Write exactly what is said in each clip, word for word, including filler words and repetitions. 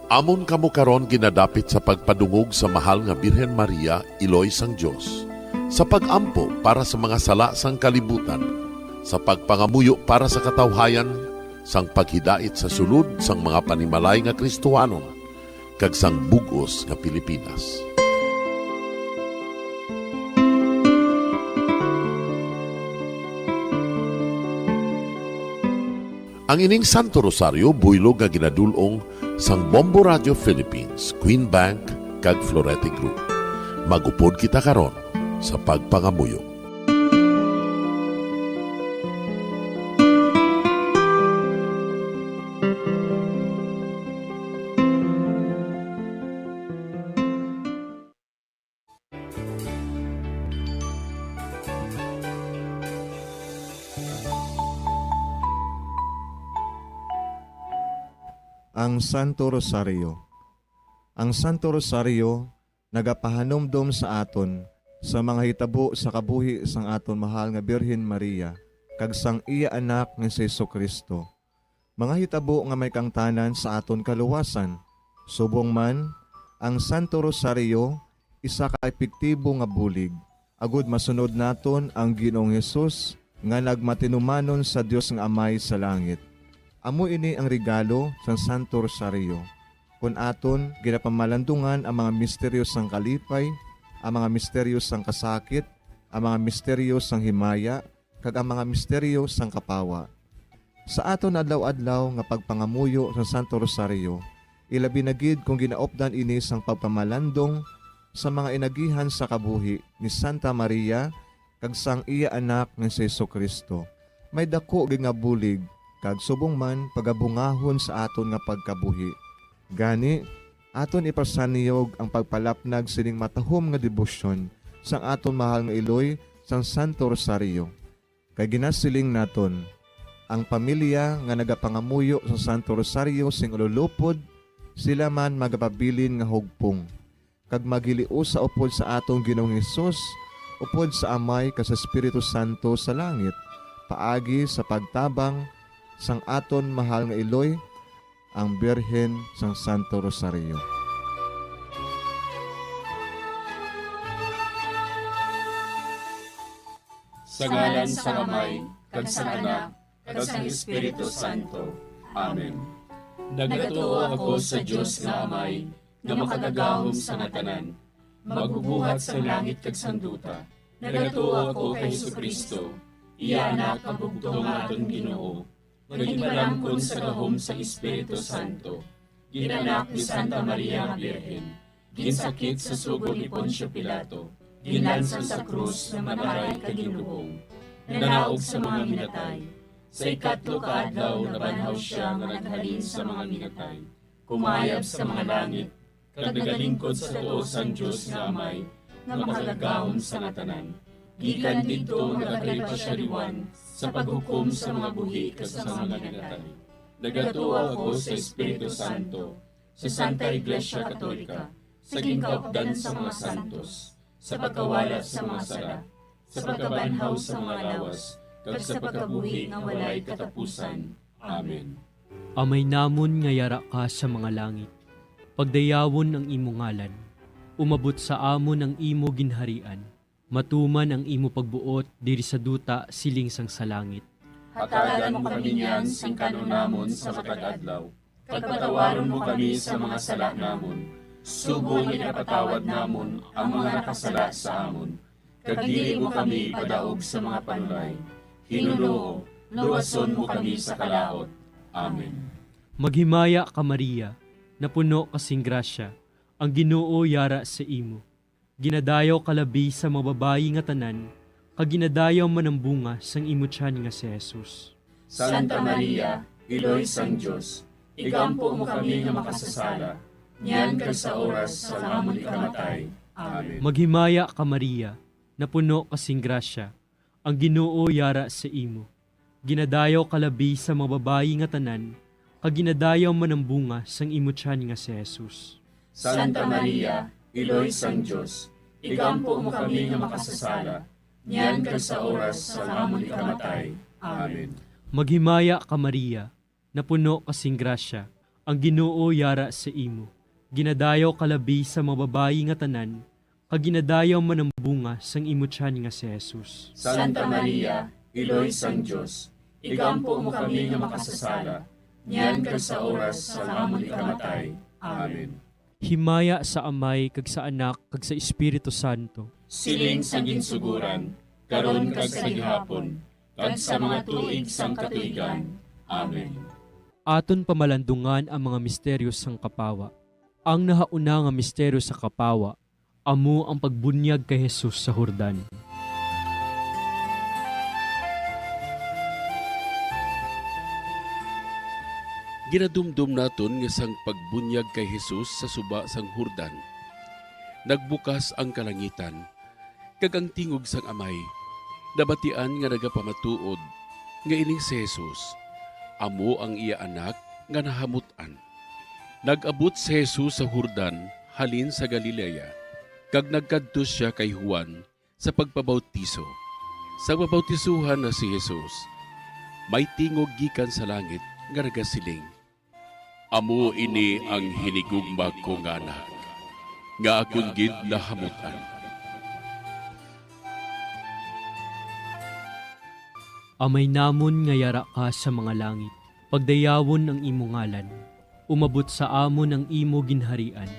Amon kamo karon ginadapit sa pagpadungog sa Mahal nga Birhen Maria, Iloy sang Dios, sa pag-ampo para sa mga sala sang kalibutan, sa pagpangamuyo para sa katawhayan, sang paghidait sa sulod sang mga panimalay nga Kristohanon, kag sang bug-os nga Pilipinas. Ang ining Santo Rosario buylog nga ginadul-ong sang Bombo Radio Philippines, Queen Bank, kag Florete Group. Mag-upod kita karon sa pagpangamuyo. Ang Santo Rosario. Ang Santo Rosario nagapahanumdom sa aton sa mga hitabo sa kabuhi sang aton mahal nga Birhen Maria kag sang iya Anak nga si Jesu-Cristo, mga hitabo nga may kaangtanan sa aton kaluwasan. Subong man, ang Santo Rosario isa ka epektibo nga bulig agod masunod naton ang Ginoong Hesus nga nagmatinumanon sa Dios nga Amay sa langit. Amo ini ang regalo sang Santo Rosario. Kon aton ginapamalandungan ang mga misteryo sang kalipay, ang mga misteryo sang kasakit, ang mga misteryo sang himaya, kag ang mga misteryo sang kapawa. Sa aton adlaw-adlaw nga pagpangamuyo sa Santo Rosario, ilabi na gid kon ginaupdan ini sang pagpamalandong sa mga inagihan sa kabuhi ni Santa Maria kag sang iya Anak nga si Jesu-Cristo, may daku gid nga bulig kag subong man pagabungahon sa aton nga pagkabuhi. Gani, aton ipasanyog ang pagpalapnag sining matahom nga debosyon sang aton mahal nga iloy sang Santo Rosario. Kay ginasiling naton, ang pamilya nga nagapangamuyo sa Santo Rosario sing ululupod, sila man magapabilin nga hugpong, kag maghiliusa upod sa aton Ginoong Hesus, upod sa Amay kag sa Espiritu Santo sa langit, paagi sa pagtabang sang aton mahal nga iloy, ang Birhen sang Santo Rosario. Sa ngalan sang Amay, kag sang Anak, kag sang Espiritu Santo. Amen. Nagatuo ako sa Dios nga Amay, nga makagagahom sa nga tanan, magbubuhat sang langit kag sang duta. Nagatuo ako kay Jesu-Cristo, iya Anak nga bugtong nga aton Ginoo, nga ginpalamkon sa gahom sang Espiritu Santo, ginanak ni Santa Maria nga Birhen, ginsakit sa sugo ni Poncio Pilato, ginlansang sa krus, namatay kag ginlubong, nanaog sa mga minatay. Sa ikatlo ka adlaw nabanhaw sia nga naghalin sa mga minatay, kumayab sa mga langit, kag nagalingkod sa tuo sang Dios nga Amay, nga makagagahom sa nga tanan. Gikan didto nagakalipa sia liwan sa paghukom sa mga buhi kag sa mga minatay. Nagatuo ako sa Espiritu Santo, sa Santa Iglesia Katolika, sa ginkaupdan sa mga santos, sa pagkawala sa mga sala, sa pagkabanhaw sa mga lawas, kag sa pagkabuhi nga walay katapusan. Amen. Amay namon nga yara ka sa mga langit, pagdayawon ang imo ngalan. Umabot sa amon ang imo ginharian. Matuman ang imo pagbuot diri sa duta siling sang sa langit. Hatagan mo kami niyan sing kan-on namon sa matag adlaw, kag patawaron mo kami sa mga sala namon, subong nga ginapatawad namon ang mga nakasala sa amon. Kag dili mo kami ipadaog sa mga panulay. Ginoo, luwason mo kami sa kalaut. Amen. Maghimaya ka, Maria, napuno ka sing grasya, ang Ginoo yara sa imo. Ginadayaw ka labi sa mga babayi nga tanan, kag ginadayaw man ang bunga sang imo tiyan nga si Jesus. Santa Maria, Iloy sang Dios, igampo mo kami nga makasasala, niyan kag sa oras sang amon ikamatay. Amen. Maghimaya ka, Maria, napuno ka sing grasya, ang Ginoo yara sa imo. Ginadayaw ka labi sa mga babayi nga tanan, kag ginadayaw man ang bunga sang imo tiyan nga si Jesus. Santa Maria, Iloy sang Dios, igampo mo kami nga makasasala, niyan kag sa oras sang amon ikamatay. Amen. Maghimaya ka, Maria, napuno ka sing grasya, ang Ginoo yara sa imo. Ginadayaw ka labi sa mga babayi nga tanan, kag ginadayaw man ang bunga sang imo tiyan nga si Jesus. Santa Maria, Iloy sang Dios, igampo mo kami nga makasasala, niyan kag sa oras sang amon ikamatay. Amen. Himaya sa Amay, kag sa Anak, kag sa Espiritu Santo. Siling sa ginsuguran, karon kag sa gihapon, kag sa mga tuig sang katuigan. Amen. Aton pamalandungan ang mga misteryo sang kapawa. Ang nahauna nga misteryo sa kapawa amo ang pagbunyag kay Jesus sa Jordan. Ginadumdom naton nga sang pagbunyag kay Jesus sa suba sang Jordan, nagbukas ang kalangitan, kag ang tingog sang Amay nabatian nga nagapamatuod nga ining si Jesus amo ang iya Anak nga nahamut-an. Nag-abot si Jesus sa Jordan halin sa Galilea, kag nagkadto sia kay Juan sa pagpabautiso. Sa pabautisohan na si Jesus, may tingog gikan sa langit nga nagasiling, "Amo ini ang hinigugma ko nga Anak, nga akon gid nahamut-an." Amay namon nga yara ka sa mga langit, pagdayawon ang imo ngalan. Umabot sa amon ang imo ginharian.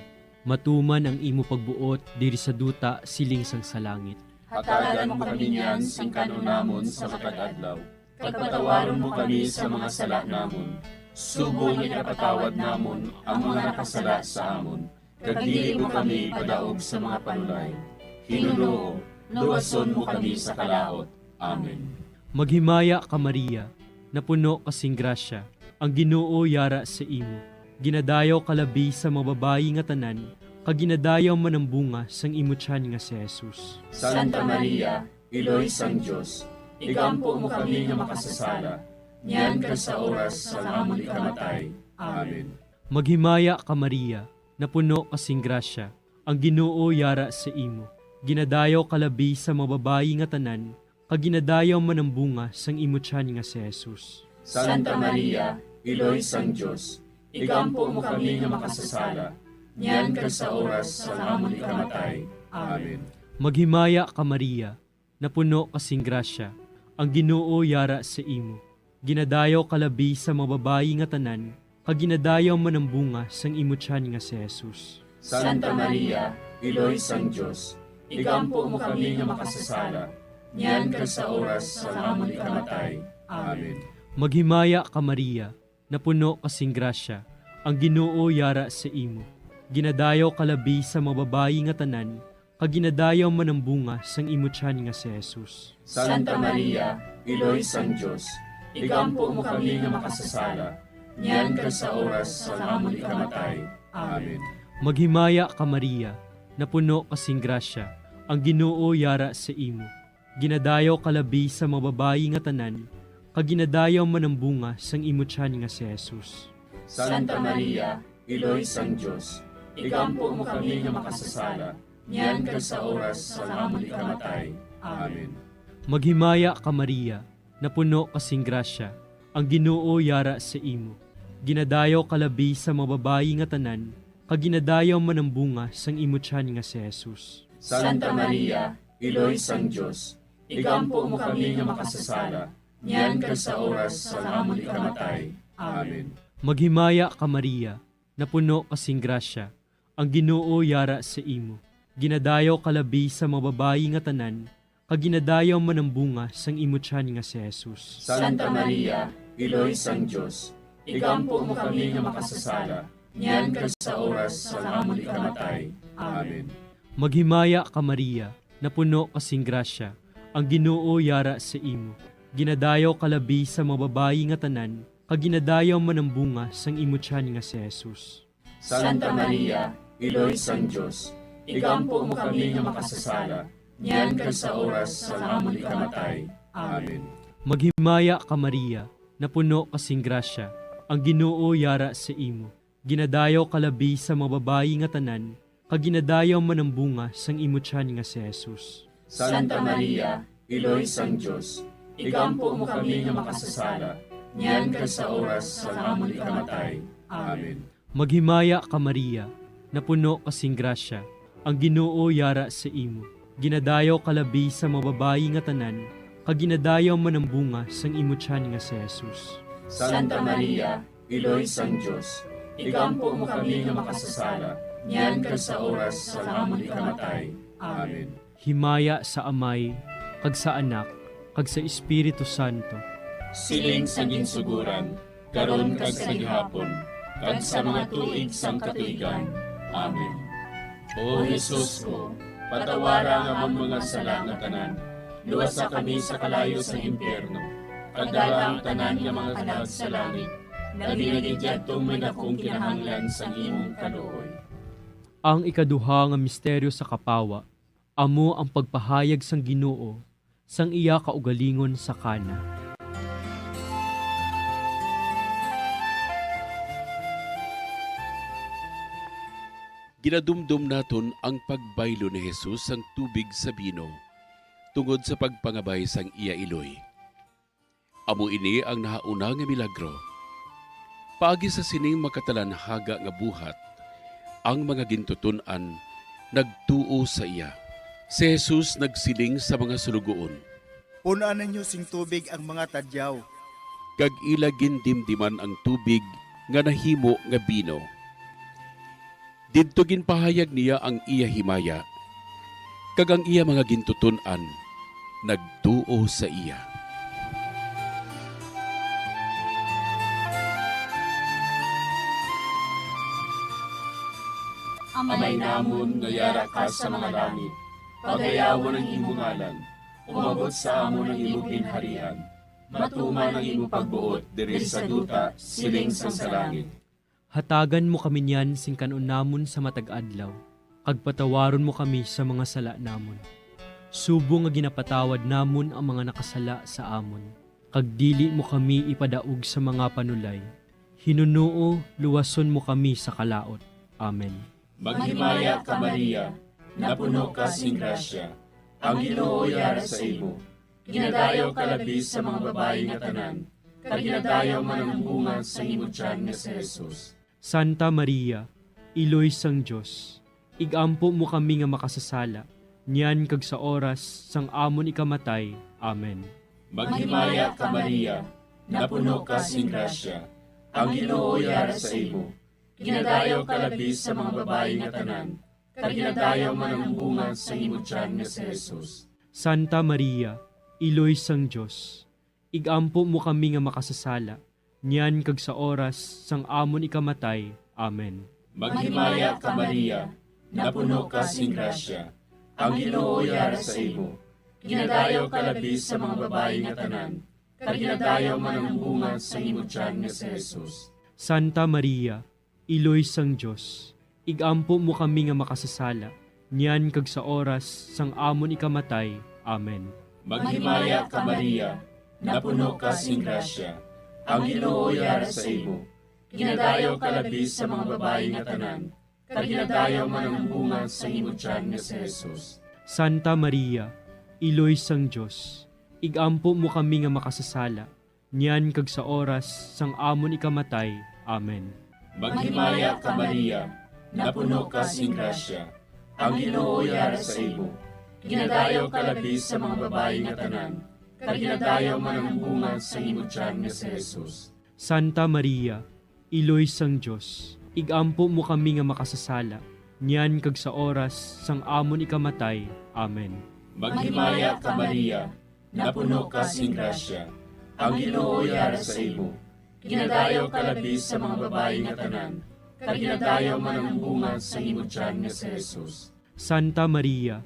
Matuman ang imo pagbuot diri sa duta siling sang sa langit. Hatagan mo kami niyan sing kan-on namon sa matag adlaw, kag patawaron mo kami sa mga sala namon, subong nga ginapatawad namon ang mga nakasala sa amon, kag dili mo kami ipadaog sa mga panulay. Ginoo, luwason mo kami sa kalaut. Amen. Maghimaya ka, Maria, napuno ka sing grasya, ang Ginoo yara sa imo. Ginadayaw ka labi sa mga babayi nga tanan, kag ginadayaw man ang bunga sang imo tiyan nga si Jesus. Santa Maria, Iloy sang Dios, igampo mo kami nga makasasala, niyan kag sa oras sang amon ikamatay. Amen. Maghimaya ka, Maria, napuno ka sing grasya, ang Ginoo yara sa imo. Ginadayaw ka labi sa mga babayi nga tanan, kag ginadayaw man ang bunga sang imo tiyan nga si Jesus. Santa Maria, Iloy sang Dios, igampo mo kami nga makasasala, niyan kag sa oras sang amon ikamatay. Amen. Maghimaya ka, Maria, napuno ka sing grasya, ang Ginoo yara sa imo. Ginadayaw ka labi sa mga babayi nga tanan, kag ginadayaw man ang bunga sang imo tiyan nga si Jesus. Santa Maria, Iloy sang Dios, igampo mo kami nga makasasala, niyan kag sa oras sang amon ikamatay. Amen. Maghimaya ka, Maria, napuno ka sing grasya, ang Ginoo yara sa imo. Ginadayaw ka labi sa mga babayi nga tanan, kag ginadayaw man ang bunga sang imo tiyan nga si Jesus. Santa Maria, Iloy sang Dios, igampo mo kami nga makasasala, niyan kag sa oras sang amon ikamatay. Amen. Maghimaya ka, Maria, napuno ka sing grasya, ang Ginoo yara sa imo. Ginadayaw ka labi sa mga babayi nga tanan, kag ginadayaw man ang bunga sang imo tiyan nga si Jesus. Santa Maria, Iloy sang Dios, igampo mo kami nga makasasala, niyan kag sa oras sang amon ikamatay. Amen. Maghimaya ka, Maria, napuno ka sing grasya, ang Ginoo yara sa imo. Ginadayaw ka labi sa mga babayi nga tanan, kag ginadayaw man ang bunga sang imo tiyan nga si Jesus. Santa Maria, Iloy sang Dios, igampo mo kami nga makasasala, niyan kag sa oras sang amon ikamatay. Amen. Maghimaya ka, Maria, napuno ka sing grasya, ang Ginoo yara sa imo. Ginadayaw ka labi sa mga babayi nga tanan, kag ginadayaw man ang bunga sang imo tiyan nga si Jesus. Santa Maria, Iloy sang Dios, igampo mo kami nga makasasala, niyan kag sa oras sang amon ikamatay. Amen. Maghimaya ka, Maria, napuno ka sing grasya, ang Ginoo yara sa imo. Ginadayaw ka labi sa mga babayi nga tanan, kag ginadayaw man ang bunga sang imo tiyan nga si Jesus. Santa Maria, Iloy sang Dios, igampo mo kami nga makasasala, niyan kag sa oras sang amon ikamatay. Amen. Maghimaya ka, Maria, napuno ka sing grasya, ang Ginoo yara sa imo. Ginadayaw ka labi sa mga babayi nga tanan, kag ginadayaw man ang bunga sang imo tiyan nga si Jesus. Santa Maria, Iloy sang Dios, igampo mo kami nga makasasala, niyan kag sa oras sang amon ikamatay. Amen. Maghimaya ka, Maria, napuno ka sing grasya, ang Ginoo yara sa imo. Ginadayaw ka labi sa mga babayi nga tanan, kag ginadayaw man ang bunga sang imo tiyan nga si Jesus. Santa Maria, Iloy sang Dios, igampo mo kami nga makasasala, niyan kag sa oras sang amon ikamatay. Amen. Himaya sa Amay, kag sa Anak, kag sa Espiritu Santo. Siling sa ginsuguran, karon kag sa gihapon, kag sa mga tuig sang katuigan. Amen. O Jesus ko, patawara ang amon mga sala nga tanan, luwasa kami sa kalayo sa impyerno, kag dala ang tanan nga mga kalag sa langit, labi na gid yadtong may dakong kinahanglan sang imong kaluoy. Ang ikaduha nga misteryo sa kapawa, amo ang pagpahayag sang Ginoo sang iya kaugalingon sa Cana. Ginadumdom naton ang pagbaylo ni Jesus sang tubig sa bino tungod sa pagpangabay sang iya iloy. Amo ini ang nahauna nga milagro. Paagi sa sining makatalanhaga nga buhat, ang mga gintuton-an nagtuo sa iya. Si Jesus nagsiling sa mga suloguon, "Pun-an ninyo sing tubig ang mga tadyaw." Kag ila gindimdiman ang tubig nga nahimo nga bino. Didto ginpahayag niya ang iya himaya, kag ang iya mga gintuton-an nagtuo sa iya. Amay namon nga yara ka sa mga langit, pagayawon ang imo ngalan, umabot sa amon ang imo ginharian, matuman ang imo pagbuot diri sa duta siling sang sa langit. Hatagan mo kami niyan sing kan-on namon sa matag adlaw, kag patawaron mo kami sa mga sala namon, subong nga ginapatawad namon ang mga nakasala sa amon. Kag dili mo kami ipadaog sa mga panulay, hinunoo luwason mo kami sa kalaut. Amen. Maghimaya ka, Maria, napuno ka sing grasya, ang Ginoo yara sa imo. Ginadayaw ka labi sa mga babayi nga tanan, kag ginadayaw man ang bunga sa imo tiyan nga si Jesus. Santa Maria, Iloy sang Dios, ig-ampo mo kami nga makasasala, niyan kag sa oras sang amon ikamatay. Amen. Maghimaya ka, Maria, napuno ka sing grasya, ang Ginoo yara sa imo. Ginadayaw ka labi sa mga babayi nga tanan, kag ginadayaw man ang bunga sa imo tiyan nga si Jesus. Santa Maria, Iloy sang Dios, ig-ampo mo kami nga makasasala, niyan kag sa oras sang amon ikamatay. Amen. Maghimaya ka, Maria, napuno ka sing grasya, ang Ginoo yara sa imo. Ginadayaw ka labi sa mga babayi nga tanan, kag ginadayaw man ang bunga sa imo tiyan nga si Jesus. Santa Maria, Iloy sang Dios, ig-ampo mo kami nga makasasala, niyan kag sa oras sang amon ikamatay. Amen. Maghimaya ka, Maria, napuno ka sing grasya, ang Ginoo yara sa imo. Ginadayaw ka labi sa mga babayi nga tanan, kag ginadayaw man ang bunga sa imo tiyan nga si Jesus. Santa Maria, Iloy sang Dios, ig-ampo mo kami nga makasasala, niyan kag sa oras sang amon ikamatay. Amen. Maghimaya ka, Maria, napuno ka sing grasya, ang Ginoo yara sa imo. Ginadayaw ka labi sa mga babayi nga tanan, kag ginadayaw man ang bunga sa imo tiyan nga si Jesus. Santa Maria, Iloy sang Dios, ig-ampo mo kami nga makasasala, niyan kag sa oras sang amon ikamatay. Amen. Maghimaya ka, Maria, napuno ka sing grasya, ang Ginoo yara sa imo. Ginadayaw ka labi sa mga babayi nga tanan, kag ginadayaw man ang bunga sa imo tiyan nga si Jesus. Santa Maria,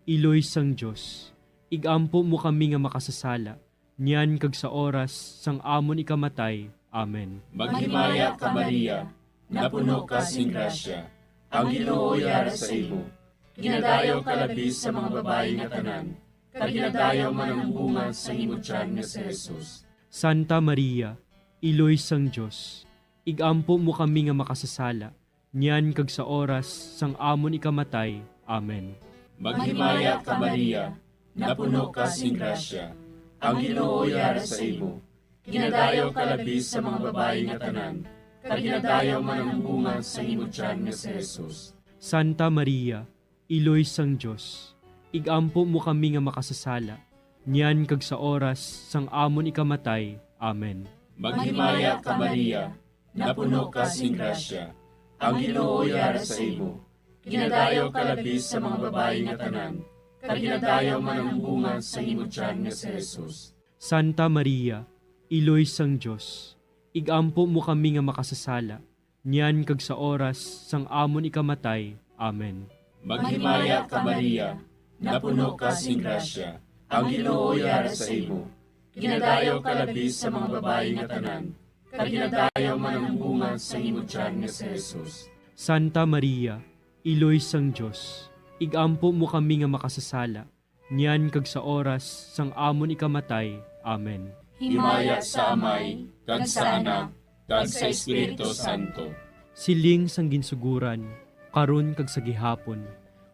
Iloy sang Dios, ig-ampo mo kami nga makasasala, niyan kag sa oras sang amon ikamatay. Amen. Maghimaya ka, Maria, napuno ka sing grasya, ang Ginoo yara sa imo. Ginadayaw ka labi sa mga babayi nga tanan, kag ginadayaw man ang bunga sa imo tiyan nga si Jesus. Santa Maria, Iloy sang Dios, ig-ampo mo kami nga makasasala, niyan kag sa oras sang amon ikamatay. Amen. Maghimaya ka, Maria, napuno ka sing grasya, ang Ginoo yara sa imo. Ginadayaw ka labi sa mga babayi nga tanan, kag ginadayaw man ang bunga sang imo tiyan nga si Jesus. Santa Maria, Iloy sang Dios, ig-ampo mo kami nga makasasala, niyan kag sa oras sang amon ikamatay. Amen. Maghimaya ka, Maria, napuno ka sing grasya, ang Ginoo yara sa imo. Ginadayaw ka labi sa mga babayi nga tanan, kag ginadayaw man ang bunga sang imo tiyan nga si Jesus. Santa Maria, Iloy sang Dios, ig-ampo mo kami nga makasasala, niyan kag sa oras sang amon ikamatay. Amen. Maghimaya ka, Maria, napuno ka sing grasya, ang Ginoo yara sa imo. Ginadayaw ka labi sa mga babayi nga tanan, kag ginadayaw man ang bunga sang imo tiyan nga si Jesus. Santa Maria, Iloy sang Dios, ig-ampo mo kami nga makasasala, niyan kag sa oras sang amon ikamatay. Amen. Himaya sa Amay, kag sa Anak, kag sa Espiritu Santo. Siling sang ginsuguran, karon kag sa gihapon,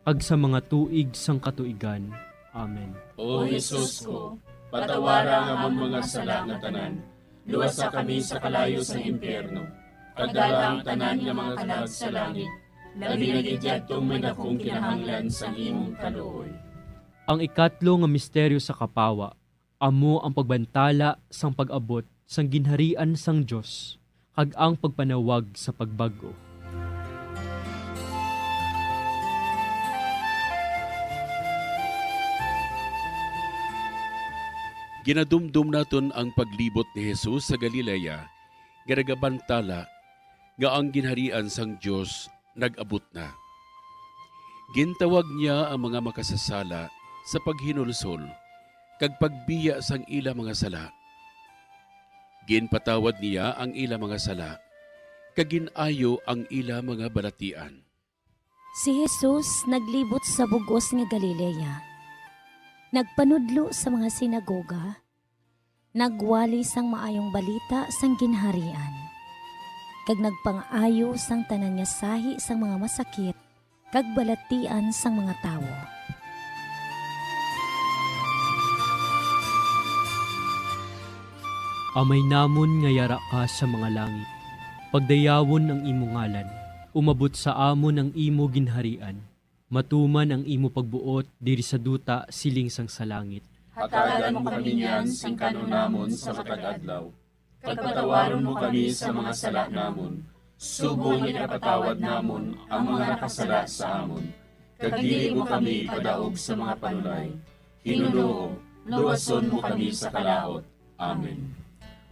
kag sa mga tuig sang katuigan. Amen. O Jesus ko, patawara ang amon mga sala nga tanan, luwasa kami sa kalayo sang impyerno, kag dala ang tanan nga mga kalag sa langit, labi na gid yadtong may dakong kinahanglan sang imong kaluoy. Ang ikatlo nga misteryo sa kapawa amo ang pagbantala sang pag-abot sang Ginharian sang Dios kag ang pagpanawag sa pagbag-o. Ginadumdom naton ang paglibot ni Jesus sa Galilea nga nagabantala nga ang Ginharian sang Dios nag-abot na. Gintawag niya ang mga makasasala sa paghinulsol kag pagbiya sang ila mga sala. Ginpatawad niya ang ila mga sala, kag gin-ayo ang ila mga balatian. Si Jesus naglibot sa bug-os nga Galilea, nagpanudlo sa mga sinagoga, nagwali sang maayong balita sang Ginharian, kag nagpangaayo sang tanan nga sahi sang mga masakit kag balatian sang mga tawo. Amay namon nga yara ka sa mga langit, pagdayawon ang imo ngalan, umabot sa amon ang imo ginharian, matuman ang imo pagbuot diri sa duta siling sang sa langit. Hatagan mo kami niyan sing kan-on namon sa matag adlaw, kag patawaron mo kami sa mga sala namon, subong nga ginapatawad namon ang mga nakasala sa amon. Kag dili mo kami ipadaog sa mga panulay. Ginoo, luwason mo kami sa kalaut. Amen.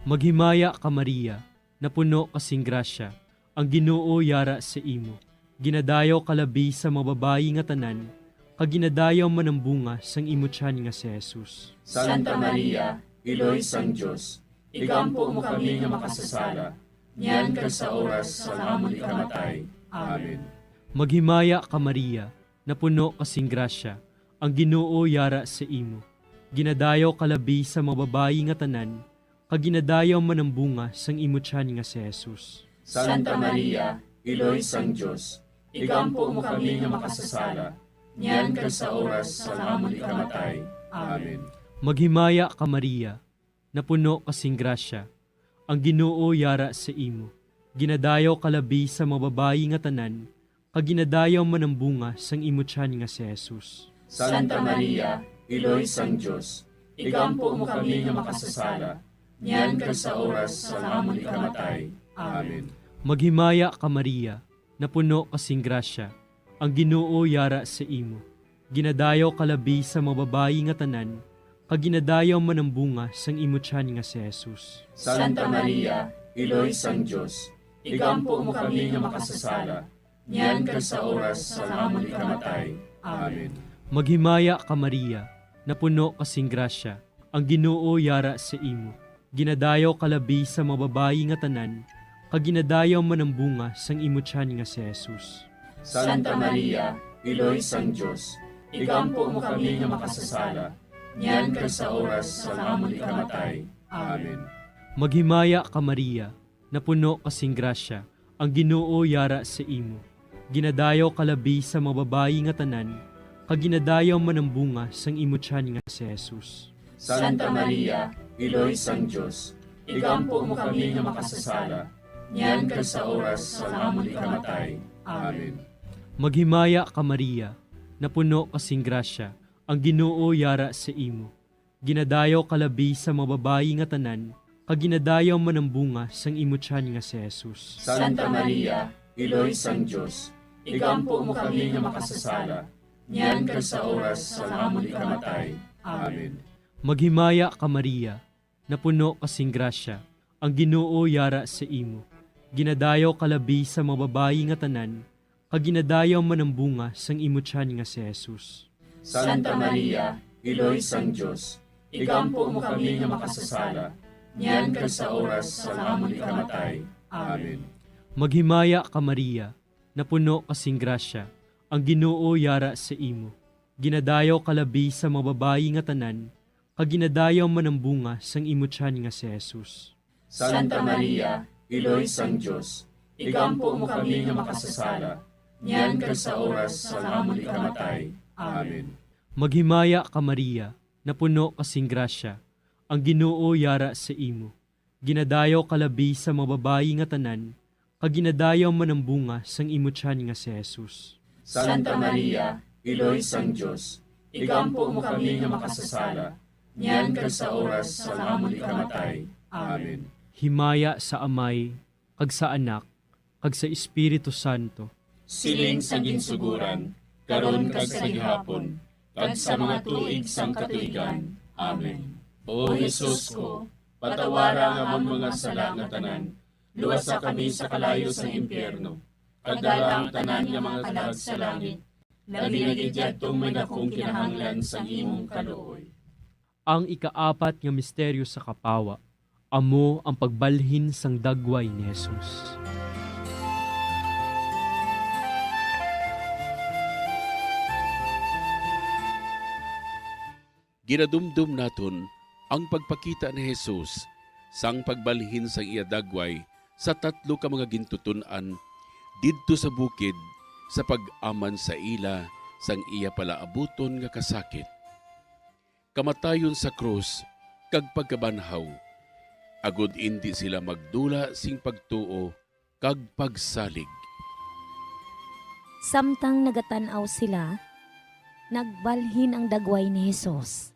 Maghimaya ka, Maria, napuno ka sing grasya, ang Ginoo yara sa imo. Ginadayaw ka labi sa mga babayi nga tanan, kag ginadayaw man ang bunga sang imo tiyan nga si Jesus. Santa Maria, Iloy sang Dios, igampo mo kami nga makasasala, niyan kag sa oras sang amon ikamatay. Amen. Maghimaya ka, Maria, napuno ka sing grasya, ang Ginoo yara sa imo. Ginadayaw ka labi sa mga babayi nga tanan, kag ginadayaw man ang bunga sang imo tiyan nga si Jesus. Santa Maria, Iloy sang Dios, igampo mo kami nga makasasala, niyan kag sa oras sang amon ikamatay. Amen. Maghimaya ka, Maria, napuno ka sing grasya, ang Ginoo yara sa imo. Ginadayaw ka labi sa mga babayi nga tanan, kag ginadayaw man ang bunga sang imo tiyan nga si Jesus. Santa Maria, Iloy sang Dios, igampo mo kami nga makasasala, niyan kag sa oras sang amon ikamatay. Amen. Maghimaya ka, Maria, napuno ka sing grasya, ang Ginoo yara sa imo. Ginadayaw ka labi sa mga babayi nga tanan, kag ginadayaw man ang bunga sang imo tiyan nga si Jesus. Santa Maria, Iloy sang Dios, igampo mo kami nga makasasala, niyan kag sa oras sang amon ikamatay. Amen. Maghimaya ka, Maria, napuno ka sing grasya, ang Ginoo yara sa imo. Ginadayaw ka labi sa mga babayi nga tanan, kag ginadayaw man ang bunga sang imo tiyan nga si Jesus. Santa Maria, Iloy sang Dios, igampo mo kami nga makasasala, niyan kag sa oras sang amon ikamatay. Amen. Maghimaya ka, Maria, napuno ka sing grasya, ang Ginoo yara sa imo. Ginadayaw ka labi sa mga babayi nga tanan, kag ginadayaw man ang bunga sang imo tiyan nga si Jesus. Santa Maria, Iloy sang Dios, igampo mo kami nga makasasala, niyan kag sa oras sang amon ikamatay. Amen. Maghimaya ka, Maria, napuno ka sing grasya, ang Ginoo yara sa imo. Ginadayaw ka labi sa mga babayi nga tanan, kag ginadayaw man ang bunga sang imo tiyan nga si Jesus. Santa Maria, Iloy sang Dios, igampo mo kami nga makasasala, niyan kag sa oras sang amon ikamatay. Amen. Maghimaya ka, Maria, napuno ka sing grasya, ang Ginoo yara sa imo. Ginadayaw ka labi sa mga babayi nga tanan, kag ginadayaw man ang bunga sang imo tiyan nga si Jesus. Santa Maria, Iloy sang Dios, igampo mo kami nga makasasala, niyan kag sa oras sang amon ikamatay. Amen. Maghimaya ka, Maria, napuno ka sing grasya, ang Ginoo yara sa imo. Ginadayaw ka labi sa mga babayi nga tanan, kag ginadayaw man ang bunga sang imo tiyan nga si Jesus. Santa Maria, Iloy sang Dios, igampo mo kami nga makasasala, niyan kag sa oras sang amon ikamatay. Amen. Maghimaya ka, Maria, napuno ka sing grasya, ang Ginoo yara sa imo. Ginadayaw ka labi sa mga babayi nga tanan, kag ginadayaw man ang bunga sang imo tiyan nga si Jesus. Santa Maria, Iloy sang Dios, igampo mo kami nga makasasala, niyan kag sa oras sang amon ikamatay. Amen. Himaya sa Amay, kag sa Anak, kag sa Espiritu Santo. Siling sa ginsuguran, karon kag sa gihapon, kag sa mga tuig sang katuigan. Amen. O Jesus ko, patawara ang amon mga sala nga tanan, luwasa kami sa kalayo sang impyerno, kag dala ang tanan nga mga kalag sa langit, labi na gid yadtong may dakong kinahanglan sang imong kaluoy. Ang ikaapat nga misteryo sa kapawa amo ang pagbalhin sang dagway ni Jesus. Ginadumdom naton ang pagpakita ni Jesus sang pagbalhin sang iya dagway sa tatlo ka mga gintuton-an didto sa bukid sa pag-aman sa ila sang iya palaabuton nga kasakit, kamatayon sa krus, kag pagkabanhaw, agod indi sila magdula sing pagtuo kag pagsalig. Samtang nagatan-aw sila, nagbalhin ang dagway ni Jesus,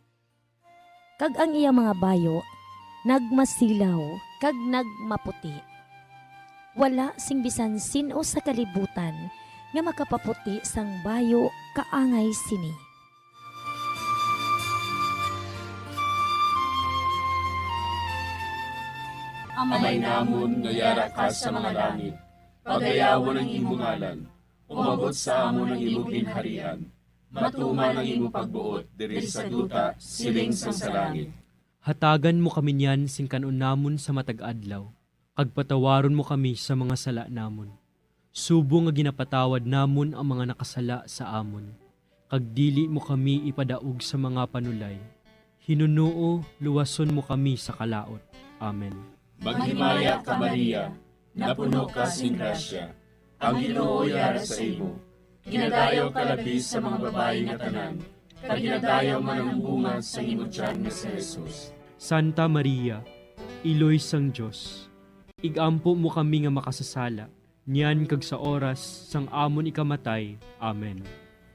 kag ang iya mga bayo nagmasilaw kag nagmaputi. Wala sing bisan sin-o sa kalibutan nga makapaputi sang bayo kaangay sini. Amay namon nga yara ka sa mga langit, pagayawon ang imo ngalan, umabot sa amon ang imo ginharian, matuman ang imo pagbuot diri sa duta, siling sang sa langit. Hatagan mo kami niyan sing kan-on namon sa matag adlaw, kag patawaron mo kami sa mga sala namon, subong nga ginapatawad namon ang mga nakasala sa amon, kag dili mo kami ipadaog sa mga panulay. Hinunoo, luwason mo kami sa kalaut. Amen. Maghimaya ka, Maria, napuno ka sing grasya, ang Ginoo yara sa imo. Ginadayaw ka labi sa mga babayi nga tanan, kag ginadayaw man ang bunga sa imo tiyan nga si Jesus. Santa Maria, Iloy sang Dios, ig-ampo mo kami nga makasasala, niyan kag sa oras sang amon ikamatay. Amen.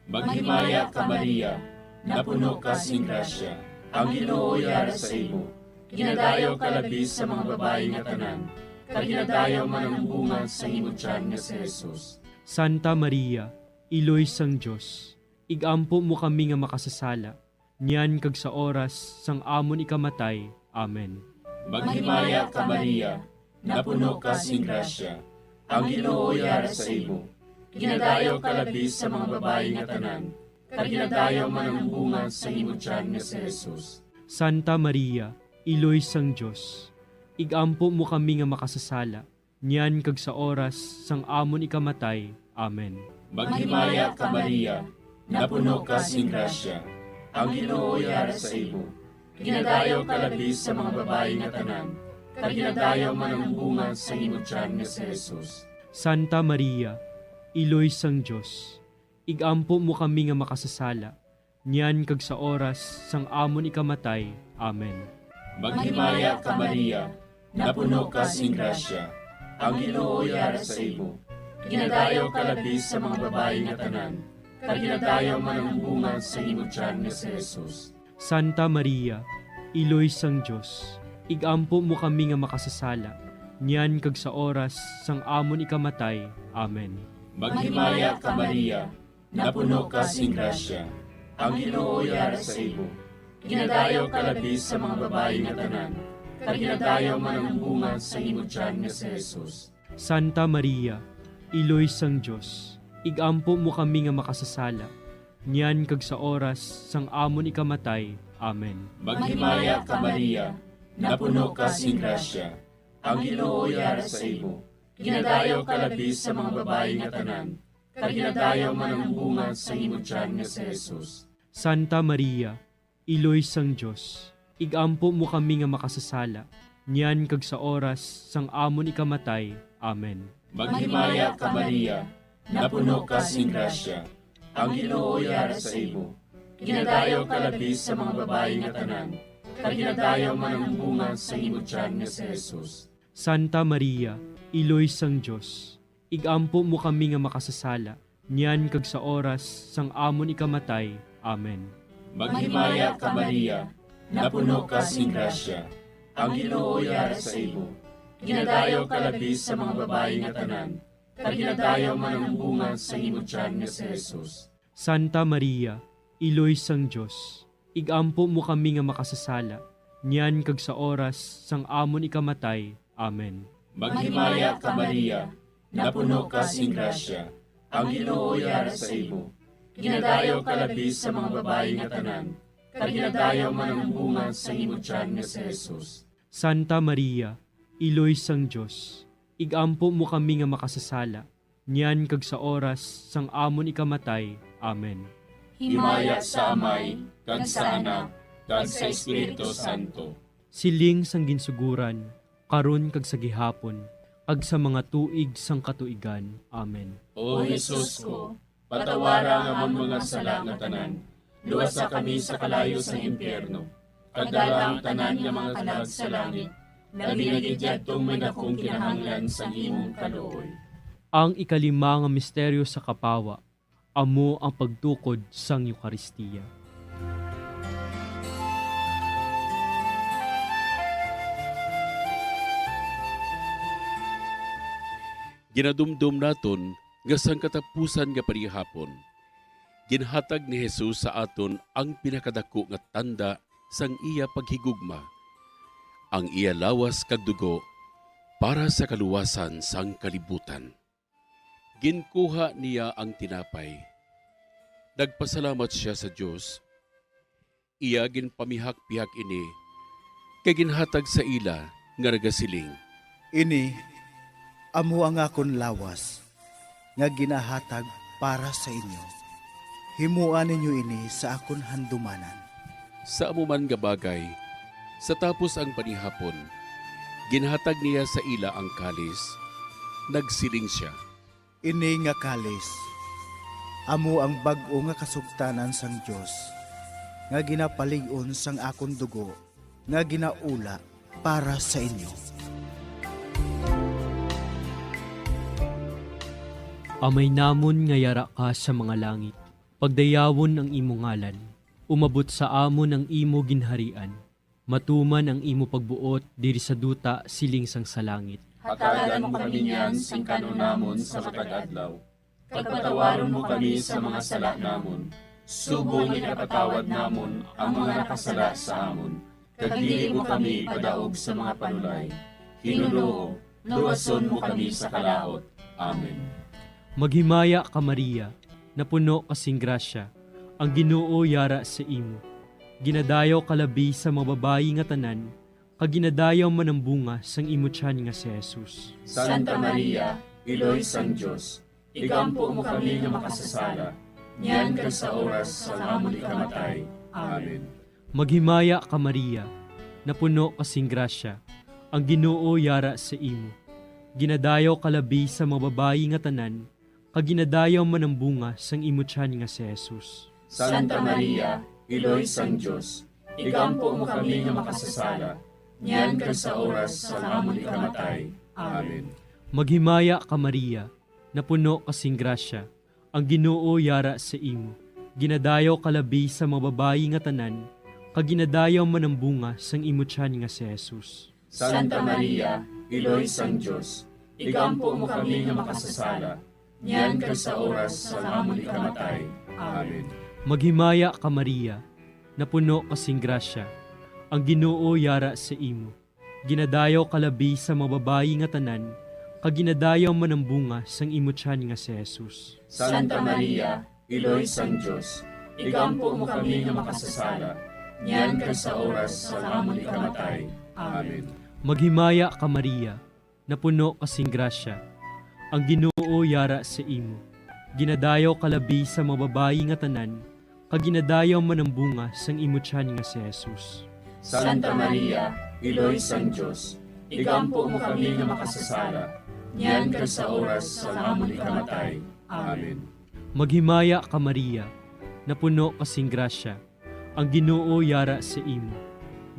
Maghimaya ka, Maria, napuno ka sing grasya, ang Ginoo yara sa imo. Ginadayaw ka labi sa mga babayi nga tanan, kag ginadayaw man ang bunga sa imo tiyan nga si Jesus. Santa Maria, Iloy sang Dios, ig-ampo mo kami nga makasasala, niyan kag sa oras sang amon ikamatay. Amen. Maghimaya ka, Maria, napuno ka sing grasya, ang Ginoo yara sa imo. Ginadayaw ka labi sa mga babayi nga tanan, kag ginadayaw man ang bunga sa imo tiyan nga si Jesus. Santa Maria, Iloy sang Dios, ig-ampo mo kami nga makasasala, niyan kag sa oras sang amon ikamatay. Amen. Maghimaya ka, Maria, napuno ka sing grasya, ang Ginoo yara sa imo. Ginadayaw ka labi sa mga babayi nga tanan, kag ginadayaw man ang bunga sa imo tiyan nga si Jesus. Santa Maria, Iloy sang Dios, ig-ampo mo kami nga makasasala, niyan kag sa oras sang amon ikamatay. Amen. Maghimaya ka, Maria, napuno ka sing grasya, Ang Ginoo yara sa imo. Ginadayaw ka labi sa mga babayi nga tanan, kag ginadayaw man ang bunga sa imo tiyan nga si Jesus. Santa Maria, Iloy sang Dios, ig-ampo mo kami nga makasasala, niyan kag sa oras sang amon ikamatay. Amen. Maghimaya ka, Maria, napuno ka sing grasya, ang Ginoo yara sa imo. Ginadayaw ka labi sa mga babayi nga tanan, kag ginadayaw man ang bunga sa imo tiyan nga si Jesus. Santa Maria, Iloy sang Dios, ig-ampo mo kami nga makasasala, niyan kag sa oras sang amon ikamatay. Amen. Maghimaya ka, Maria, napuno ka sing grasya, ang Ginoo yara sa imo. Ginadayaw ka labi sa mga babayi nga tanan, kag ginadayaw man ang bunga sang imo tiyan nga si Jesus. Santa Maria, Iloy sang Dios, ig-ampo mo kami nga makasasala, niyan kag sa oras sang amon ikamatay. Amen. Maghimaya ka, Maria, napuno ka sing grasya, ang Ginoo yara sa imo. Ginadayaw ka labi sa mga babayi nga tanan, kag ginadayaw man ang bunga sang imo tiyan nga si Jesus. Santa Maria, Iloy sang Dios, ig-ampo mo kami nga makasasala, niyan kag sa oras sang amon ikamatay. Amen. Maghimaya ka, Maria, napuno ka sing grasya, ang Ginoo yara sa imo. Ginadayaw ka labi sa mga babayi nga tanan, kag ginadayaw man ang bunga sang imo tiyan nga si Jesus. Santa Maria, Iloy sang Dios, ig-ampo mo kami nga makasasala, niyan kag sa oras sang amon ikamatay. Amen. Maghimaya ka, Maria, napuno ka sing grasya, ang Ginoo yara sa imo. Ginadayaw ka labi sa mga babayi nga tanan, kag ginadayaw man ang bunga sang imo tiyan nga si Jesus. Santa Maria, Iloy sang Dios, ig-ampo mo kami nga makasasala, niyan kag sa oras sang amon ikamatay. Amen. Himaya sa Amay, kag sa Anak, kag sa Espiritu Santo. Siling sang ginsugoran, karon kag sa gihapon, kag sa mga tuig sang katuigan. Amen. O Jesus ko, patawara ang amon mga sala nga tanan, luwasa kami sa kalayo sang impyerno, kag dala ang tanan nga mga kalag sa langit, labi na gid yadtong may dakong kinahanglan sang imong kaluoy. Ang ikalima nga misteryo sa kapawa, amo ang pagtukod sang Eukaristia. Ginadumdom naton nga sang katapusan nga panihapon, ginhatag ni Jesus sa aton ang pinakadako nga tanda sang iya paghigugma, ang iya lawas kag dugo para sa kaluwasan sang kalibutan. Ginkuha niya ang tinapay. Nagpasalamat sia sa Dios. Iya ginpamihak-pihak ini, kag ginhatag sa ila, nga nagasiling, "Ini amo ang akon lawas, nga ginahatag para sa inyo. Himoa ninyo ini sa akon handumanan." Sa amo man nga bagay, sa tapos ang panihapon, ginhatag niya sa ila ang kalis. Nagsiling sia, "Ini nga kalis amo ang bag-o nga kasugtanan sang Dios, nga ginapalig-on sang akon dugo, nga ginaula para sa inyo." Amay namon nga yara ka sa mga langit, pagdayawon ang imo ngalan. Umabot sa amon ang imo ginharian. Matuman ang imo pagbuot diri sa duta siling sang sa langit. Hatagan mo kami niyan sing kan-on namon sa matag adlaw, kag patawaron mo kami sa mga sala namon, subong nga ginapatawad namon ang mga nakasala sa amon, kag dili mo kami ipadaog sa mga panulay. Ginoo, luwason mo kami sa kalaut. Amen. Maghimaya ka, Maria, napuno ka sing grasya, ang Ginoo yara sa imo. Ginadayaw ka labi sa mga babayi nga tanan, kag ginadayaw man ang bunga sang imo tiyan nga si Jesus. Santa Maria, Iloy sang Dios, igampo mo kami nga makasasala, niyan kag sa oras sang amon ikamatay. Amen. Maghimaya ka, Maria, napuno ka sing grasya, ang Ginoo yara sa imo. Ginadayaw ka labi sa mga babayi nga tanan, kag ginadayaw man ang bunga sang imo tiyan nga si Jesus. Santa Maria, Iloy sang Dios, igampo mo kami nga makasasala, niyan kag sa oras sang amon ikamatay. Amen. Maghimaya ka, Maria, napuno ka sing grasya, ang Ginoo yara sa imo. Ginadayaw ka labi sa mga babayi nga tanan, kag ginadayaw man ang bunga sang imo tiyan nga si Jesus. Santa Maria, Iloy sang Dios, igampo mo kami nga makasasala, niyan kag sa oras sang amon ikamatay. Amen. Maghimaya ka, Maria, napuno ka sing grasya, ang Ginoo yara sa imo. Ginadayaw ka labi sa mga babayi nga tanan, kag ginadayaw man ang bunga sang imo tiyan nga si Jesus. Santa Maria, Iloy sang Dios, igampo mo kami nga makasasala, niyan kag sa oras sang amon ikamatay. Amen. Maghimaya ka, Maria, napuno ka sing grasya, ang Ginoo yara sa imo. Ginadayaw ka labi sa mga babayi nga tanan, kag ginadayaw man ang bunga sang imo tiyan nga si Jesus. Santa Maria, Iloy sang Dios, igampo mo kami nga makasasala, niyan kag sa oras sang amon ikamatay. Amen. Maghimaya ka, Maria, napuno ka sing grasya, ang Ginoo yara sa imo.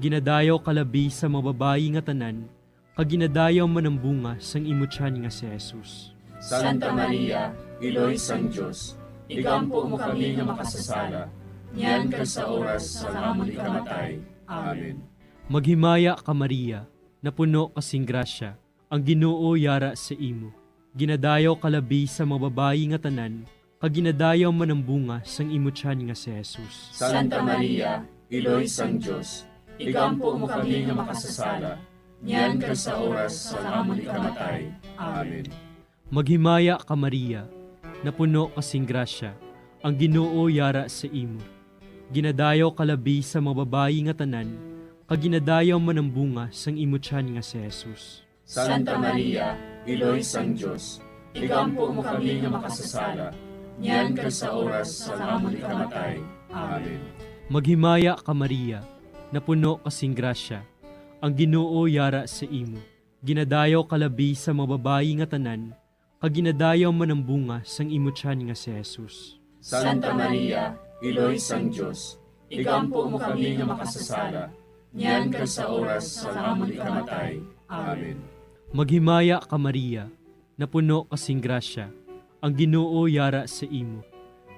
Ginadayaw ka labi sa mga babayi nga tanan, kag ginadayaw man ang bunga sang imo tiyan nga si Jesus. Santa Maria, Iloy sang Dios, igampo mo kami nga makasasala, niyan kag sa oras sang amon ikamatay. Amen. Maghimaya ka, Maria, napuno ka sing grasya, ang Ginoo yara sa imo. Ginadayaw ka labi sa mga babayi nga tanan, kag ginadayaw man ang bunga sang imo tiyan nga si Jesus. Santa Maria, Iloy sang Dios, igampo mo kami nga makasasala, niyan kag sa oras sang amon ikamatay. Amen. Maghimaya ka, Maria, napuno ka sing grasya, ang Ginoo yara sa imo. Ginadayaw ka labi sa mga babayi nga tanan, kag ginadayaw man ang bunga sang imo tiyan nga si Jesus. Santa Maria, Iloy sang Dios, igampo mo kami nga makasasala, niyan kag sa oras sang amon ikamatay. Amen. Maghimaya ka, Maria, napuno ka sing grasya, ang Ginoo yara sa imo. Ginadayaw ka labi sa mga babayi nga tanan, kag ginadayaw man ang bunga sang imo tiyan nga si Jesus. Santa Maria, Iloy sang Dios, igampo mo kami nga makasasala, niyan kag sa oras sang amon ikamatay. Amen. Maghimaya ka, Maria, napuno ka sing grasya, ang Ginoo yara sa imo.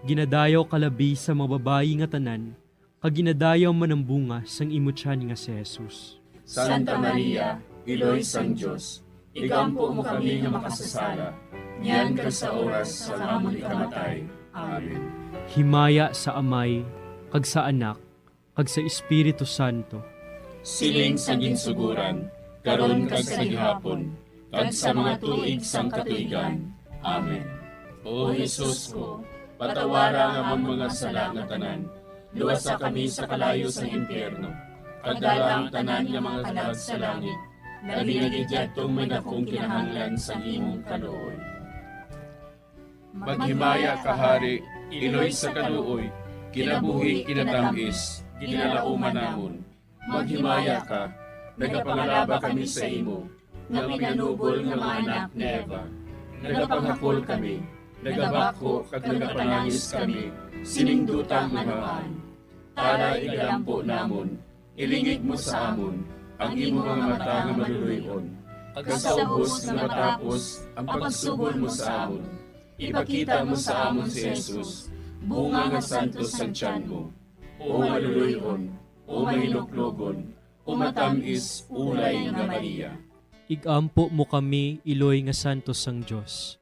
Ginadayaw ka labi sa mga babayi nga tanan, kag ginadayaw man ang bunga sang imo tiyan nga si Jesus. Santa Maria, Iloy sang Dios, igampo mo kami nga makasasala, niyan kag sa oras sang amon ikamatay. Amen. Himaya sa Amay, kag sa Anak, kag sa Espiritu Santo. Siling sa ginsugoran, karon kag sa gihapon, kag sa mga tuig sang katuigan. Amen. O Jesus ko, patawara ang amon mga sala nga tanan, luwasa kami sa kalayo sang impyerno, kag dala ang tanan nga mga kalag sa langit, labi na gid yadtong may dakong kinahanglan sang imong kaluoy. Maghimaya ka, Hari, Iloy sa kaluoy, kinabuhi, kinatamis, ginalauman namon. Maghimaya ka, nagapangalaba kami sa imo, nga pinanubol nga mga anak ni Eva. Nagapanghakol kami, nagabakho kag nagapanangis kami sining duta nga namaan. Tala, igalampo namon, ilingig mo sa amon ang imo mga mata nga maluloy-on, kag sa ubos nga matapos ang pagsugod mo sa amon, ipakita mo sa amon si Jesus, bunga nga santos sang tiyan mo. O maluloy-on, o mahinuklogon, o matamis, ulay nga Maria. Igampo mo kami, Iloy nga santos sang Dios.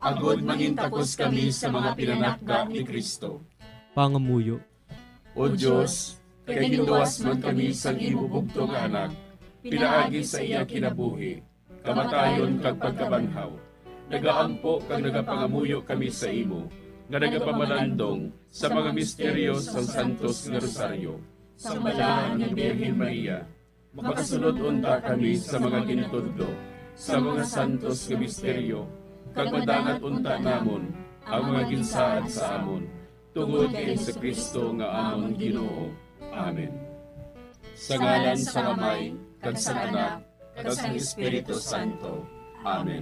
Agod mangintakos kami sa mga pinanakda ni Cristo. Pangamuyo. O Dios, kay ginluwas man kami sang imo bugtong nga Anak, pinaagi sa iya kinabuhi, kamatayon kag pagkabanhaw, nagaampo kag nagapangamuyo kami sa imo, nga nagapamalandong sa mga misteryo sang Santos nga Rosaryo, sang Balahan nga Birhen Maria. Makasulod unta kami sa mga gintudlo sa mga santos nga misteryo, kag madangat unta namon ang mga ginsaad sa amon, tungod kay Jesu-Cristo nga amon Ginoo. Amen. Sa ngalan sang Amay, kag sang Anak, kag sang Espiritu Santo. Amen.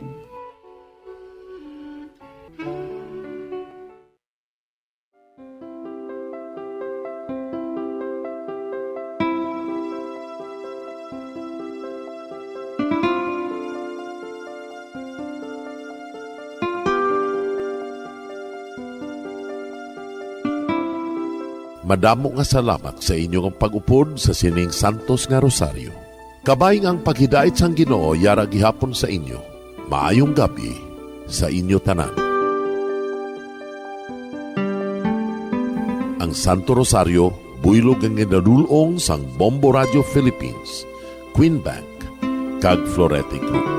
Madamo nga salamat sa inyo nga pag-upod sa sining santos nga rosaryo. Kabayng ang paghidait sang Ginoo yara gihapon sa inyo. Maayong gab-i sa inyo tanan. Ang Santo Rosario buylog nga ginadul-ong sang Bombo Radio Philippines, Queen Bank, kag Florete Group.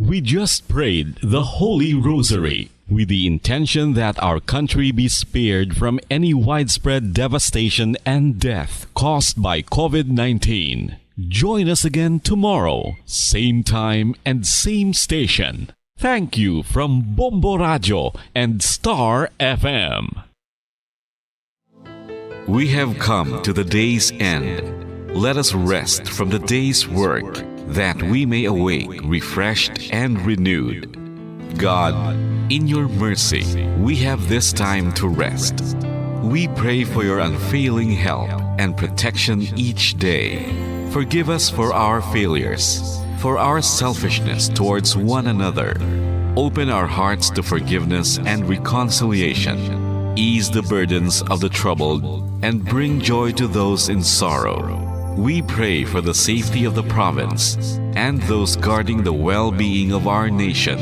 We just prayed the Holy Rosary with the intention that our country be spared from any widespread devastation and death caused by COVID nineteen. Join us again tomorrow, same time and same station. Thank you from Bombo Radio and Star F M. We have come to the day's end. Let us rest from the day's work, that we may awake refreshed and renewed. God, in your mercy, we have this time to rest. We pray for your unfailing help and protection each day. Forgive us for our failures, for our selfishness towards one another. Open our hearts to forgiveness and reconciliation. Ease the burdens of the troubled and bring joy to those in sorrow. We pray for the safety of the province and those guarding the well-being of our nation,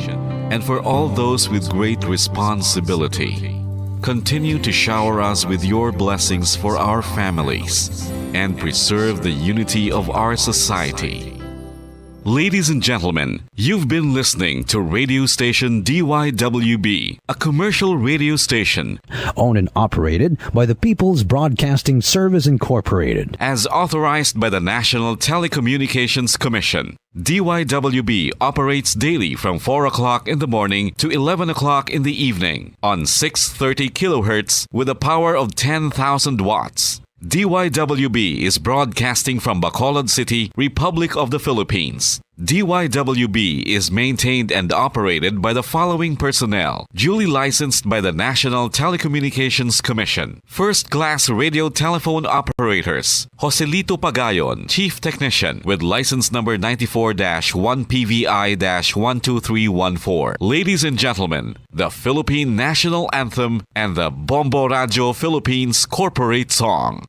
and for all those with great responsibility. Continue to shower us with your blessings for our families and preserve the unity of our society. Ladies and gentlemen, you've been listening to radio station D Y W B, a commercial radio station owned and operated by the People's Broadcasting Service Incorporated, as authorized by the National Telecommunications Commission. D Y W B operates daily from four o'clock in the morning to eleven o'clock in the evening on six thirty kilohertz with a power of ten thousand watts. D Y W B is broadcasting from Bacolod City, Republic of the Philippines. D Y W B is maintained and operated by the following personnel, duly licensed by the National Telecommunications Commission. First class radio telephone operators, Joselito Pagayon, Chief Technician, with license number ninety-four dash one P V I dash one two three one four. Ladies and gentlemen, the Philippine National Anthem and the Bombo Radio Philippines Corporate Song.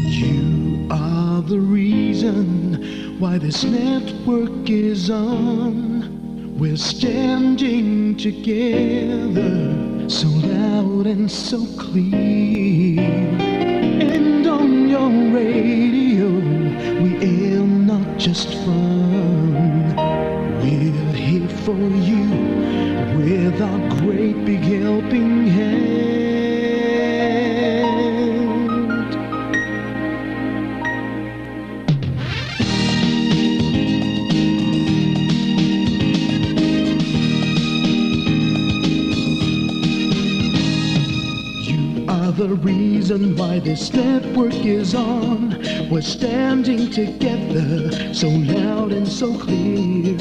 You are the reason why this network is on. We're standing together, so loud and so clear. And on your radio, we aim not just fun. We're here for you with our great big helping hand. You are the reason why this network is on. We're standing together, so loud and so clear.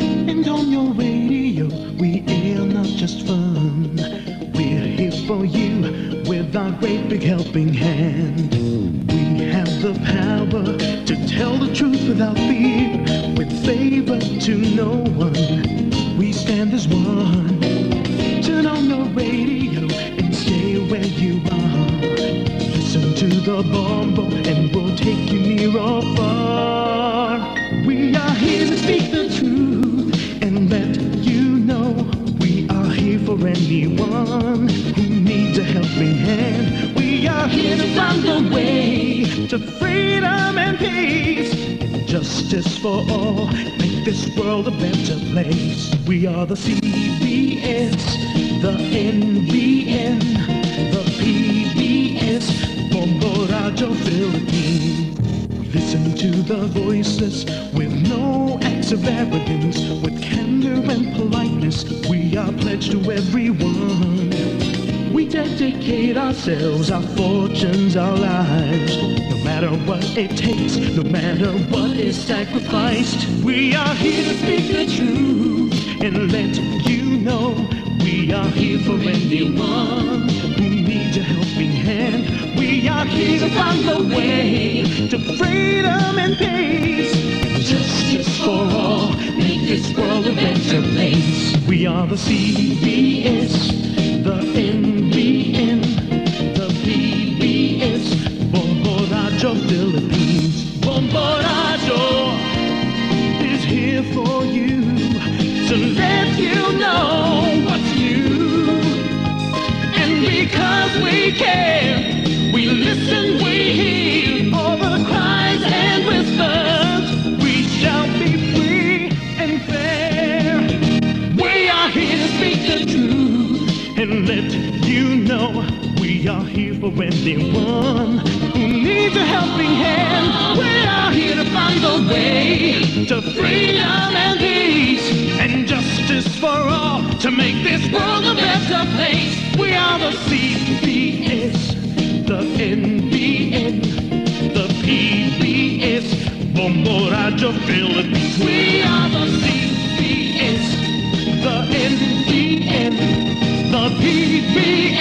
And on your radio, we air not just fun. We're here for you with our great big helping hand. We have the power to tell the truth without fear, with favor to no one. We stand as one. Turn on your radio and stay where you are. Listen to the Bombo and we'll take you near or far. We are here to speak the truth and let you know we are here for anyone who needs a helping hand. We are here to find a way to freedom and peace and justice for all. Make this world a better place. We are the C B S, the N B N, the P B S, Bombo Radio Philippines. We listen to the voices with no acts of arrogance, with candor and politeness. We are pledged to everyone. We dedicate ourselves, our fortunes, our lives. No matter what it takes, no matter what is sacrificed, we are here to speak the truth and let you know We are here for anyone who needs a helping hand. We are here to find the way to freedom and peace. Justice for all, make this world a better place. We are the C B S, the N B N, the P B S, Bombo Radyo Philippines. Bombo Radyo is here for you to let you know what's new. And because we care, we listen, we hear all the cries and whispers. We shall be free and fair. We are here to speak the truth and let you know we are here for anyone who needs a helping hand. We are here to find the way to freedom and peace and justice for all to make this world a better place. We are the C B S, the N B N, the P B S, Bombo Radyo Philippines. We are the C B S, the N B N, the P B